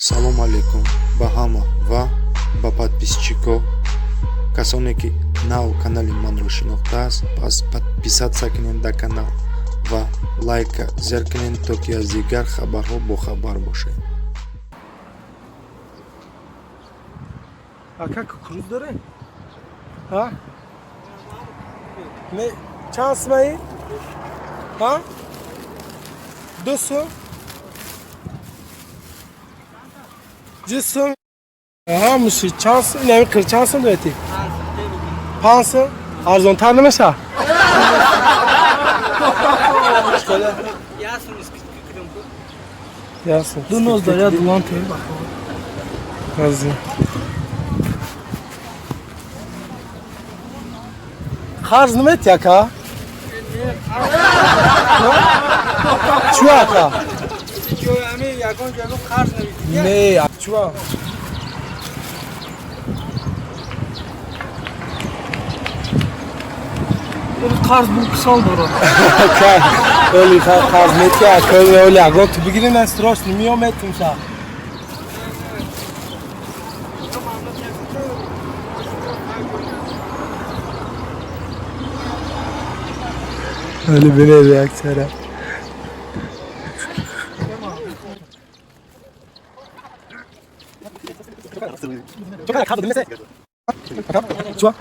Салом алейкум ба ҳама ва ба подписчико. Касоне ки нав канали манро шинохтааст, пас подписаться кунед дар канал ва лайка зер кунед, то ки аз дигар хабарҳо бохабар бошед. Ака, кукуруз дорем? Ҳа? Не, чанд сумаи? Ҳа? 2 сум? 2 сум? Аҳа, муши чанд сум? Инами қир чанд сум доети? 5 сум? Арзонтар намеша? Ясум. Ду ноз даря дулан те. Азим. Қарз намети, ака? Чу, ака? Не, чуа? Қарз бу кисол дорад. Оли қарз мети, ака, оли агон ту бигири, на страшно миём метумша. Оли бине реаксияра. Чуа?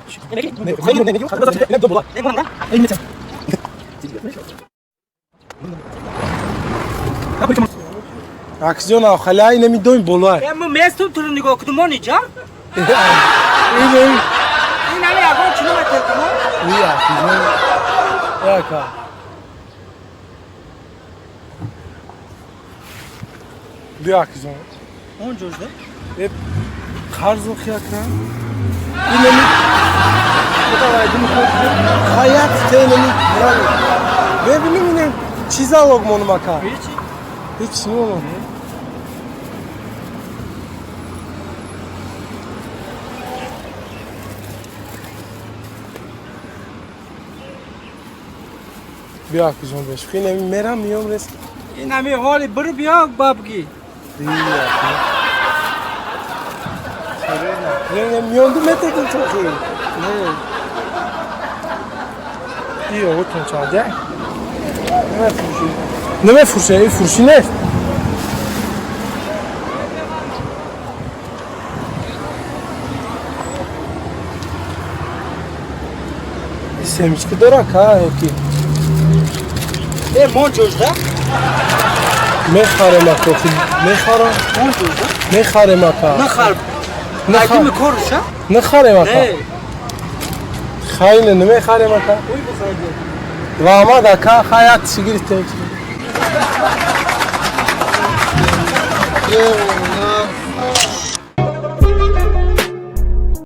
Аксиона халай намедоим болай. Мо местум туро нигоҳ кунам мо ниҷа. Ин Ин ами ягон чӣ наметекумо? Ия, яка. Бия, акизон. Он ҷожда. Э, қарз охи, ака. Инами хаят тенами. Бебинем, инем чӣ залог монум, ака? Ҳечи. Ҳеч немонум. Бия, акизон, беш. Инами мерам, миём рес. Ин ами ҳоли биру биё бабги. Миёнду метедин тохи. Иё, отон чанд? Намефурӯшӣ? Намефурӯше, и фурӯшӣ нест. Семечка дора, ка, ёки? Э, мон ҷожда. Мехарем, ака, мехарам. Он ҷожда. Мехарем, ака. Нахар. Айдими коруша? Нахарем, ака. Не. Хайне намехарем, ака. Ой, бухарди. Раҳмат, ака, хай як чӣ гирифтем.